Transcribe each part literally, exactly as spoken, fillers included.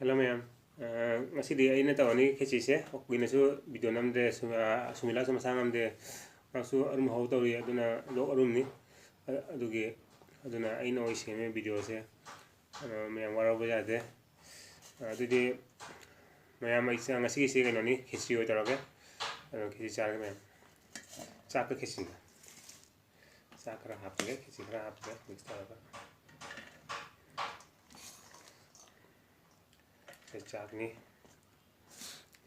Hello ꯃꯌꯥꯝ꯫ ꯑ, ꯉꯁꯤꯗꯤ ꯑꯩꯅ ꯇꯧꯔꯅꯤ ꯈꯦꯆꯤꯁꯦ꯫ ꯀꯨꯏꯅꯁꯨ ꯚꯤꯗꯤꯑꯣ ꯅꯝꯗ꯭ꯔꯦ꯫ ꯁꯨ-, ꯑ, ꯁꯨꯃꯤꯂꯥꯁꯨ ꯃꯁꯥ ꯉꯝꯗꯦ꯫ ꯃꯥꯁꯨ ꯑꯔꯨꯝ ꯍꯧ ꯇꯧꯔꯤ, ꯑꯗꯨꯅ ꯂꯣꯛ ꯑꯔꯨꯝꯅꯤ꯫ ꯑ-, ꯑꯗꯨꯒꯤ, ꯑꯗꯨꯅ ꯑꯩꯅ ꯑꯣꯏ ꯁꯦꯝꯃꯦ ꯚꯤꯗꯤꯑꯣꯁꯦ꯫ ꯑ, ꯃꯌꯥꯝ ꯋꯥꯔꯧꯕ ꯌꯥꯗꯦ꯫ ꯑ, ꯑꯗꯨꯗꯤ ꯃꯌꯥꯝ, ꯑꯩ ꯆꯥ-, ꯉꯁꯤꯒꯤꯁꯤ ꯀꯩꯅꯣꯅꯤ, ꯈꯦꯆꯤ ꯑꯣꯏ ꯇꯧꯔꯒꯦ꯫ ꯑꯗꯣ ꯈꯦꯆꯤ ꯆꯥꯔꯒꯦ ꯃꯌꯥꯝ꯫ ꯆꯥꯛꯀ ꯈꯦꯆꯤꯒ꯫ ꯆꯥꯛ ꯈꯔ ꯍꯥꯞꯄꯒꯦ, ꯈꯦꯆꯤ ꯈꯔ ꯍꯥꯞꯄꯒꯦ, ꯃꯤꯛꯁ ꯇꯧꯔꯒ꯫ ꯁꯤ ꯆꯥꯛꯅꯤ꯫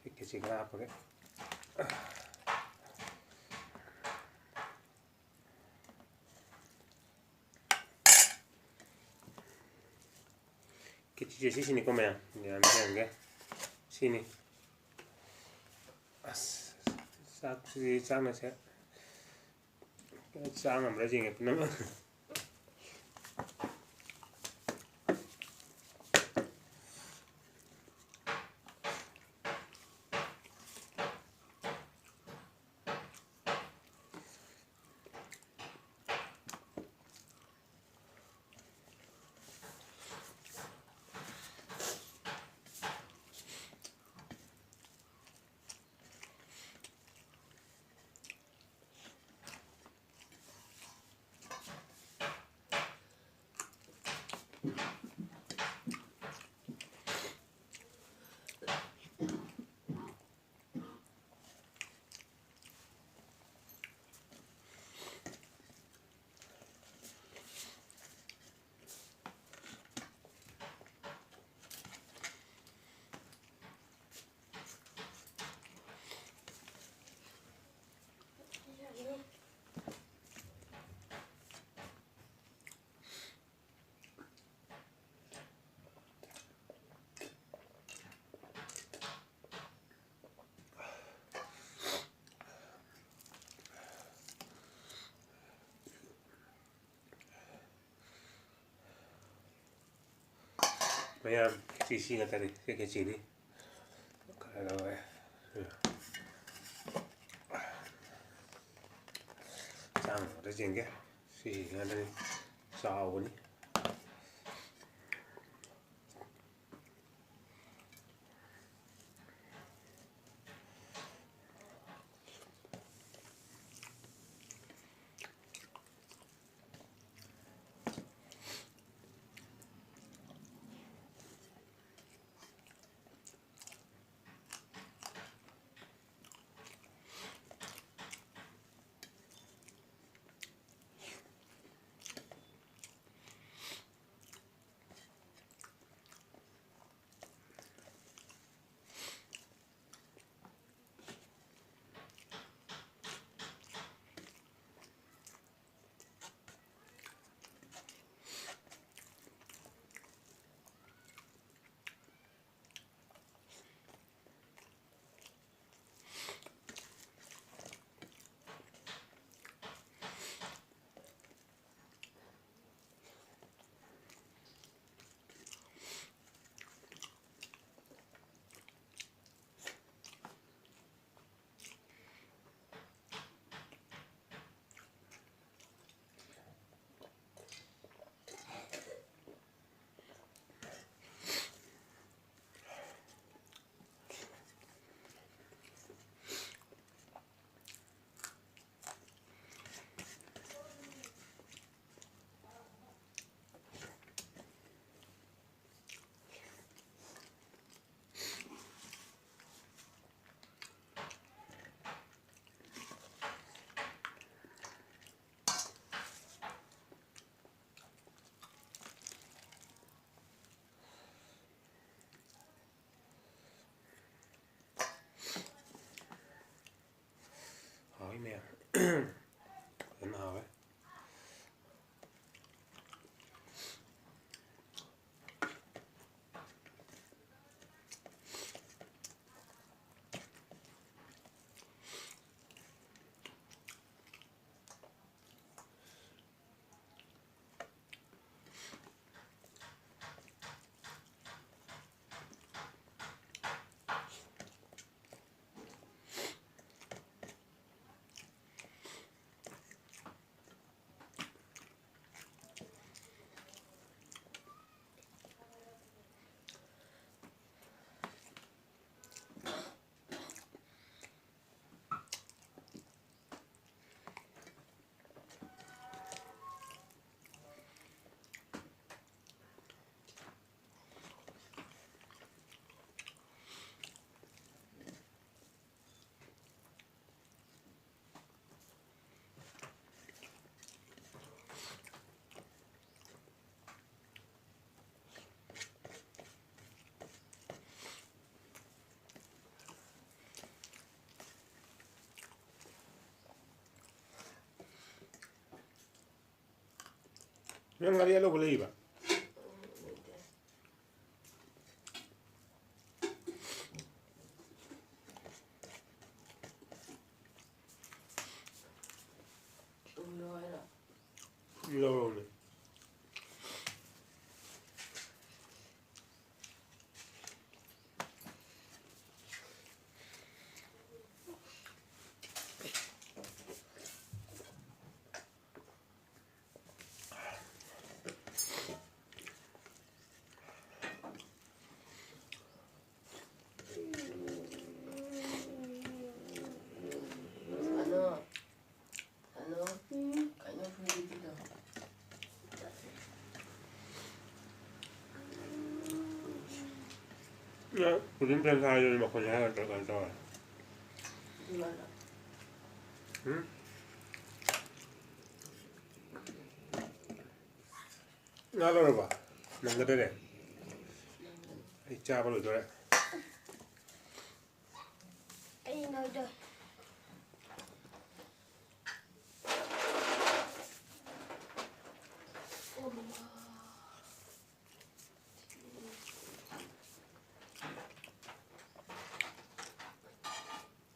ꯁꯤ ꯈꯦꯆꯤ ꯈꯔ ꯍꯥꯞꯄꯒꯦ꯫ ꯈꯦꯆꯤꯁꯦ ꯁꯤꯁꯤꯅꯤꯀꯣ ꯃꯌꯥꯝ, ꯌꯥꯝ ꯌꯦꯡꯒꯦ꯫ ꯁꯤꯅꯤ꯫ ꯑꯁ, ꯆꯥꯛꯁꯤ ꯆꯥꯛꯅꯁꯦ꯫ ꯆꯥ ꯉꯝꯕ꯭ꯔꯥ ꯌꯦꯡꯒꯦ ꯄꯨꯝꯅꯃꯛ꯫ ꯃꯌꯥꯝ, ꯈꯦꯆꯤ ꯁꯤ ꯉꯥꯛꯇꯅꯤ꯫ ꯁꯤ ꯈꯦꯆꯤꯅꯤ꯫ ꯈꯔ ꯂꯧꯔꯦ꯫ ꯆꯥꯝꯃ ꯈꯛꯇ ꯆꯦꯟꯒꯦ꯫ ꯁꯤ ꯉꯥꯛꯇꯅꯤ꯫ ꯆꯥꯎꯕꯅꯤ꯫ ꯅꯪ ꯉꯥꯔꯤ ꯑꯂꯧꯕ ꯂꯩꯕ? ꯂꯧꯔꯛꯎꯅꯦ꯫ ꯅꯪ ꯄꯨꯗꯤꯟ ꯐꯦꯟ ꯊꯥꯔꯗꯤ ꯃꯈꯣꯟꯁꯦ ꯍꯥꯏꯔꯛꯇ꯭ꯔꯥ ꯀꯩꯅꯣ ꯇꯧꯔꯦ꯫ ꯎꯝ? ꯉꯥ ꯂꯧꯔꯕ? ꯅꯪꯒꯗꯣꯏꯅꯦ꯫ ꯑꯩ ꯆꯥꯕ ꯂꯣꯏꯗꯣꯔꯦ꯫ ꯑꯩ ꯂꯣꯏꯗꯣꯔꯦ꯫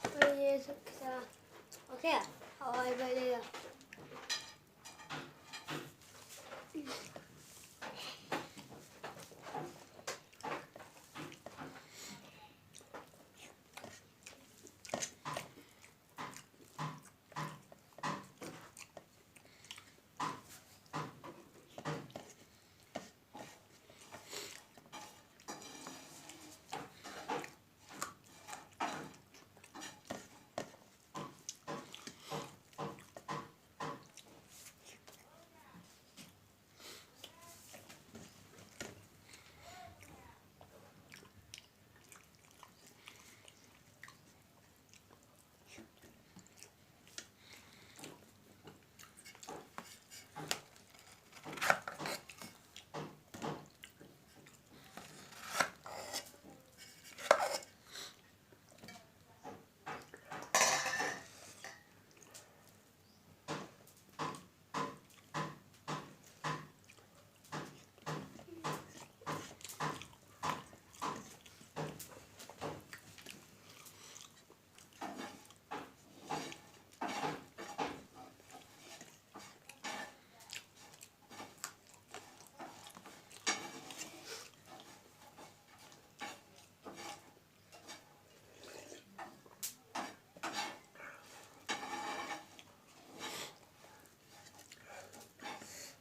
ꯑꯩꯈꯣꯏꯒꯤ ꯁꯛꯁꯥ꯫ ꯑꯣꯀꯦ? ꯍꯋꯥꯏ ꯄꯩꯔꯦ꯫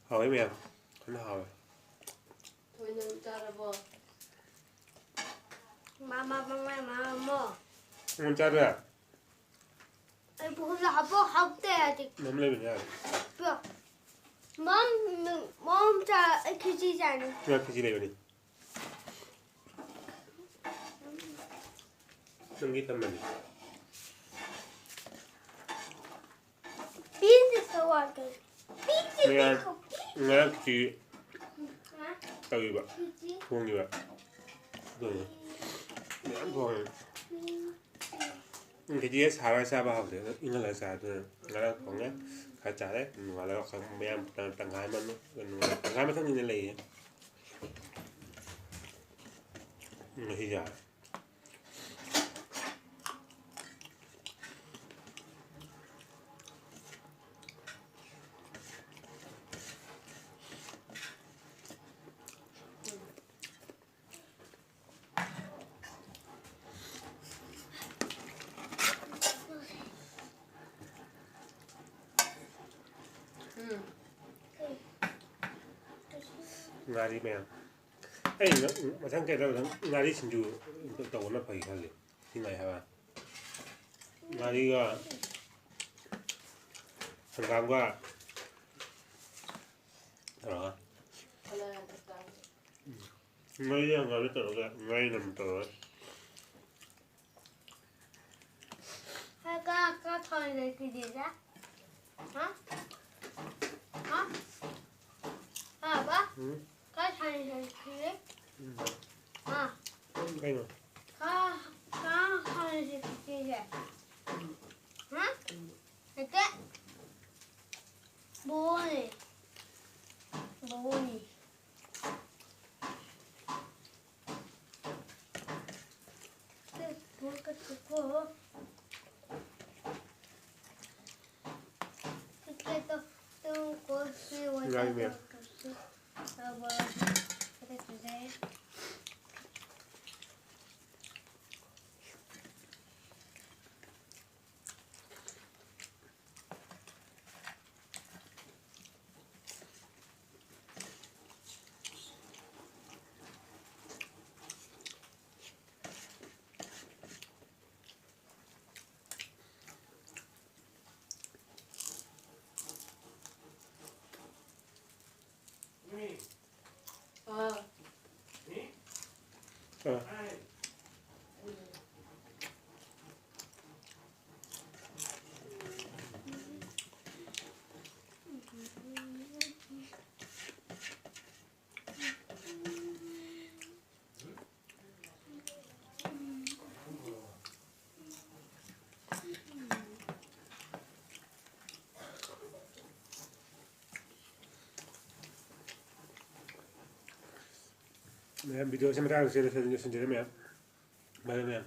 ꯍꯥꯎꯋꯦ ꯃꯌꯥꯝ꯫ ꯐꯖꯅ ꯍꯥꯎꯋꯦ꯫ ꯊꯣꯏꯅ ꯆꯥꯔꯕꯣ? ꯃꯥ, ꯃꯥ, ꯃꯥ, ꯃꯥ, ꯃꯥ, ꯃꯣ꯫ ꯅꯪ ꯆꯥꯗ꯭ꯔꯥ? ꯑꯩ ꯄꯨꯈꯝꯗ ꯍꯥꯞꯄꯣ, ꯍꯥꯞꯇꯦ ꯍꯧꯖꯤꯛ꯫ ꯅꯝ ꯂꯩꯕꯅꯦ ꯌꯥꯔꯦ꯫ ꯄꯤꯌꯣ꯫ ꯃꯝ, ꯃꯝ ꯆꯥ-, ꯑꯩ ꯈꯦꯆꯤ ꯆꯥꯅꯤ꯫ ꯉꯥ ꯈꯦꯆꯤ ꯂꯩꯕꯅꯤ꯫ ꯅꯪꯒꯤ ꯊꯝꯕꯅꯤ꯫ This is the water. This is the ꯉꯔꯥꯡ, cookie. ꯉꯔꯥꯡ ꯈꯦꯆꯤ ꯍꯥ? ꯇꯧꯔꯤꯕ, ꯈꯦꯆꯤ? ꯊꯣꯡꯉꯤꯕ꯫ ꯑꯗꯨꯅꯤ꯫ ꯃꯌꯥꯝ ꯊꯣꯡꯉꯦ꯫ ꯎꯝ, ꯈꯦꯆꯤ ꯁꯥꯔꯒ ꯆꯥꯕ ꯍꯥꯎꯇꯦ꯫ ꯑꯗꯣ ꯏꯪꯍꯜꯂꯒ ꯆꯥꯕꯗꯨꯅ ꯉꯔꯥꯡ ꯊꯣꯡꯉꯦ꯫ ꯈꯔ ꯆꯥꯔꯦ꯫ ꯅꯣꯡꯉꯥꯜꯂꯒ ꯈꯔ ꯃꯌꯥꯝ ꯇꯪꯈꯥꯏ ꯑꯃ, ꯇꯪꯈꯥꯏ ꯑꯃ ꯊꯝꯖꯤꯟꯅ ꯂꯩꯌꯦ꯫ ꯉꯁꯤ ꯆꯥꯔꯦ꯫ ꯎꯝ꯫ ꯉꯥꯔꯤ ꯃꯌꯥꯝ꯫ ꯑꯩ ꯉ-, ꯃꯊꯪ ꯀꯩꯗꯧ-, ꯉꯥꯔꯤ ꯁꯤꯡꯖꯨ ꯇꯧꯕꯅ ꯐꯩ ꯈꯜꯂꯤ꯫ ꯁꯤ ꯉꯥꯏ ꯍꯥꯏꯕ꯫ ꯉꯥꯔꯤꯒ ꯍꯪꯒꯥꯝꯒ ꯇꯧꯔꯒ꯫ ꯉꯥꯔꯤ ꯍꯪꯒꯥꯝꯒ ꯇꯧꯔꯒ, ꯉꯥꯔꯤ ꯅꯝ ꯇꯧꯔꯒ꯫ ꯀꯥ, ꯀꯥ ꯊꯣꯏꯅ ꯀꯤꯗꯦꯗ꯫ ꯍꯥ? ꯍꯥ? ꯍꯥ, ꯕꯥ? ꯎꯝ꯫ ꯀꯥ ꯊꯣꯏꯅ ꯀꯤꯗꯦ? ꯎꯝ꯫ ꯍꯥ? ꯀꯩꯅꯣ? ꯀꯥ, ꯀꯥ ꯊꯣꯏꯅ ꯀꯤꯗꯦ? ꯍꯥ? ꯅꯠꯇꯦ꯫ ꯕꯣꯅꯦ꯫ ꯕꯣꯅꯦ꯫ ꯃꯌꯥꯝ, ꯚꯤꯗꯤꯑꯣꯁꯦ ꯃꯇꯥꯡ ꯑꯁꯤꯗ ꯂꯣꯏꯁꯤꯟꯖꯔꯦ ꯃꯌꯥꯝ꯫ ꯕꯥꯏ ꯕꯥꯏ ꯃꯌꯥꯝ꯫